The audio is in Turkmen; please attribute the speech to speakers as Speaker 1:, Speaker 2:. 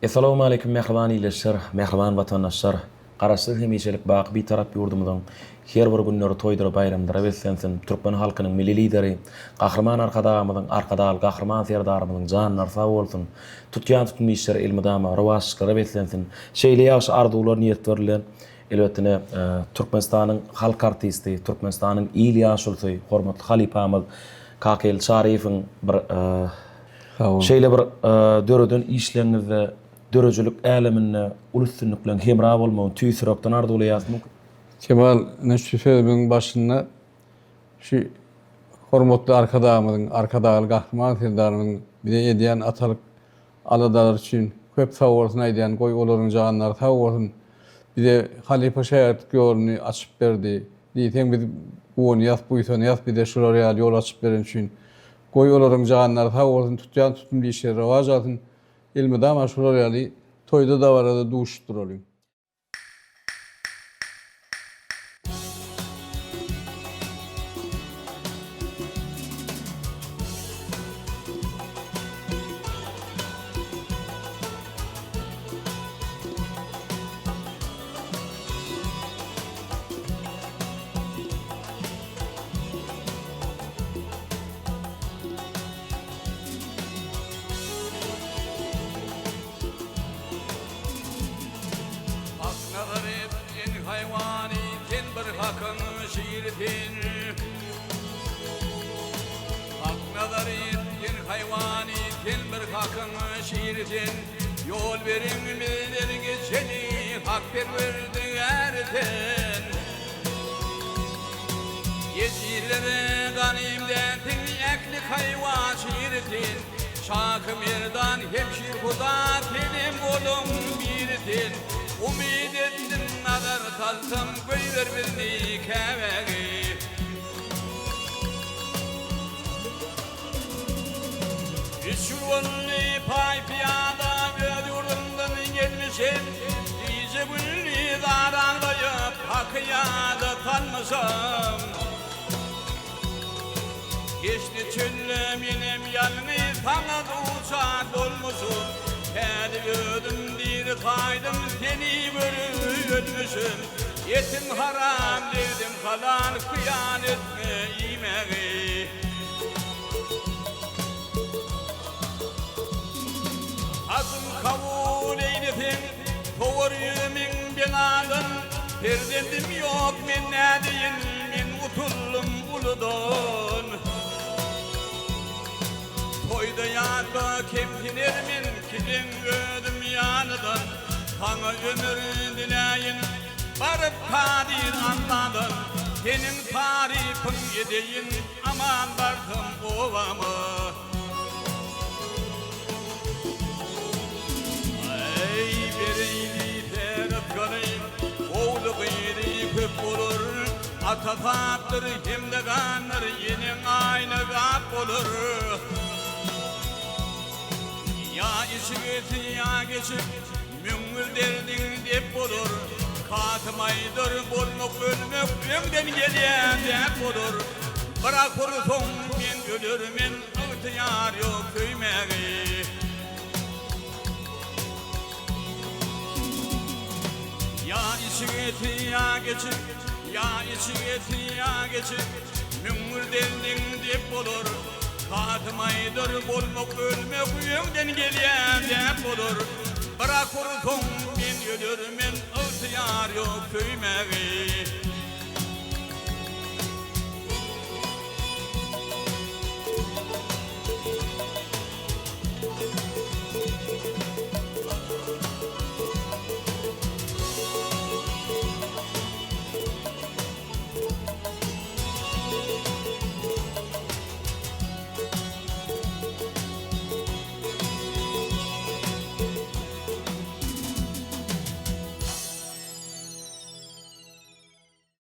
Speaker 1: Essalawmaleýkim mähriban ildeşler, mähriban watandaşlar! Garaşsyz hemişelik baky Bitarap ýurdumyzyň her bir günleri toýdur baýramlara beslensin, türkmen halkynyň Milli Lideri Gahryman Arkadagymyzyň, Arkadagly Gahryman Serdarymyzyň janlary sag bolsun, tutýan tutumly işleri elmydama rowaçlyklara beslensin! Şeýle ýagşy arzuwlar niýetler bilen elbetde Türkmenistanyň halk artisti, Türkmenistanyň il ýaşulusy, hormatly halypamyz Kakageldi Çaryýewiň bir şeýle bir döreden işleriňizde döredijilik äleminde uly üstünlikleriň hemra bolmagyny tüýs ýürekden arzuwlaýarys.
Speaker 2: Kemal, ine şu sözümiň başynda şu hormatly Arkadagymyzyň, Arkadagly Gahryman Serdarymyzyň bize edýän atalyk aladalary üçin köp sagbolsun aýdýan, goý olaryň janlary sag bolsun. Bize halypa-şägirtlik ýoluny açyp berdi. Diýseň biz guwanýas, buýsanýas bize şular ýaly ýol açyp bereni üçin. Goý olaryň janlary sag bolsun, tutýan tutumly işleri rowaç alsyn. Elmydama şular ýaly toýda dabarada duşup duralyň.
Speaker 3: Hak nazar et en haýwany sen bir hakyň şiri sen. Hak nazar et en haýwany sen bir hakyň şiri sen. Ýol beriň bizler geçeli hak perwerdigär sen. Ejizlere ganym dälsiň ähli haýwan şiri sen. Şahy Merdan hem şir Huda senem olaň biri sen. Umyt etdim nazar salsam goýber bizni Käbäge. Üç ýyl boldy paý-pyýada öz ýurdumdan gelmişem. Gije-gündiz ar aglaýyp haky ýada salmyşam. Geçdi çölle menem ýalňyz saňa duçar bolmuşum. Häli özüm diri saýdym seni görüp ölmüşim. Etim haram degdim halal hyýal etme iýmägi. Hajym kabul eýleseň, sowar ýüzümiň beladan, Perzendim ýok, men nädeýin, men utuldym uludan. Toýda ýatda kemsiner men, kileň özüm ýalydan, Saňa ömür diläýin, baryp kadyr Alladan, Seniň tarypyň edeýin, Aman barsam obama. Aý, bereý diýse rysgaly, Ogly-gyzy köp bolar. Ata sapdyr hem-de gandyr, Eneň aýna gap bolar. Ýa içip eti, ýa geçip, Müňňül derdiň dep bolar. Katym aýdar, bolmak ölmek öňden gelýän däp bolar. Bir ahyr soň men ölermen, ygtyýar ýok söýmäge. Ýa içip eti, ýa geçip, Ýa içip eti, ýa geçip, Müňňül derdiň dep bolar. Hatym aýdar, bolmak ölmek öňden gelýän däp bolar. Bir ahyr soň men ölermen, ygtyýar ýok söýmäge.